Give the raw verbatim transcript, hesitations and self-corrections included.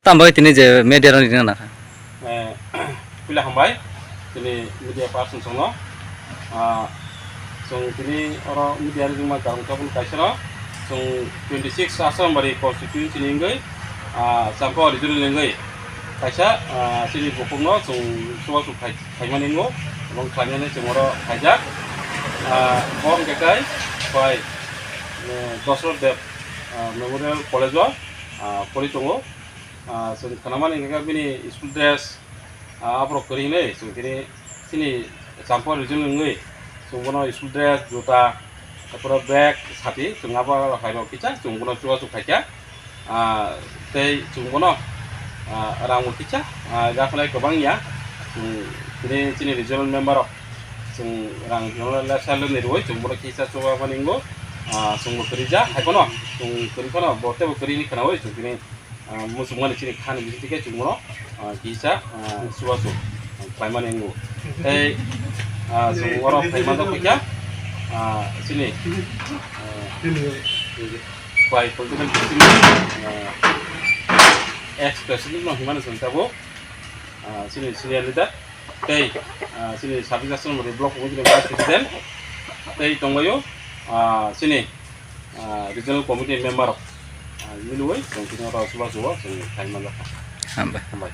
Tamo bagwi tini je media rok ringna nangkha? Eh, puila hambai, tini media person songno. Ah, chwng tini oro media ringma karong tabuk kaisa no, chwng twenty six Asrambari constituency ni wngwi, ah, Champa regional ni wngwi kaisa, ah, chini bukhukno chwng chubachu khai-, khaimani wngo, ebong khlainani chwng oro khaijak. Ah, bo hwnkhe kai bai, eh, Dosrot Deb, ah, Memorial College o, ah, pori tongo. Ah, chwng khnamani hwnkhe bini school dress, ah, aborok kwrwi hinwi chwng tini chini Champa region wngwi chwng bono school dress, juta, taphoro bag, sati chwng abo hai rok kisa chwng bono chubachu khaikha. Ah, tei chwng bono, ah, rang bo kisa, ah, yaphalai kwbang ya. Chwng tini chini regional member rok chwng rang regional level ni rwui chwng bono kisa chubamani wngo. Ah, chwng bo kwrwi ja hai phano chwng kwrwi phano bo teibo kwrwi hinwi khwnaui chwng tini ah, muchungmani chini khani bisingtwi khe chwng bono, ah, kisa, ah, chubachu, ah, khlaimani wngo. Tei, ah, chwng oro phaimani kha, ah, chini, ah, bai political party ni, ah, ex president no hwnmani chwng tabuk, ah, chini senior leader tei, ah, chini sabis aswk block committee ni vice president tei tongbaio, ah, chini ah, regional committee member rok, ah, milwi chwng tini oro chubachu o chwng khai manjakha. Hambai. Hambai.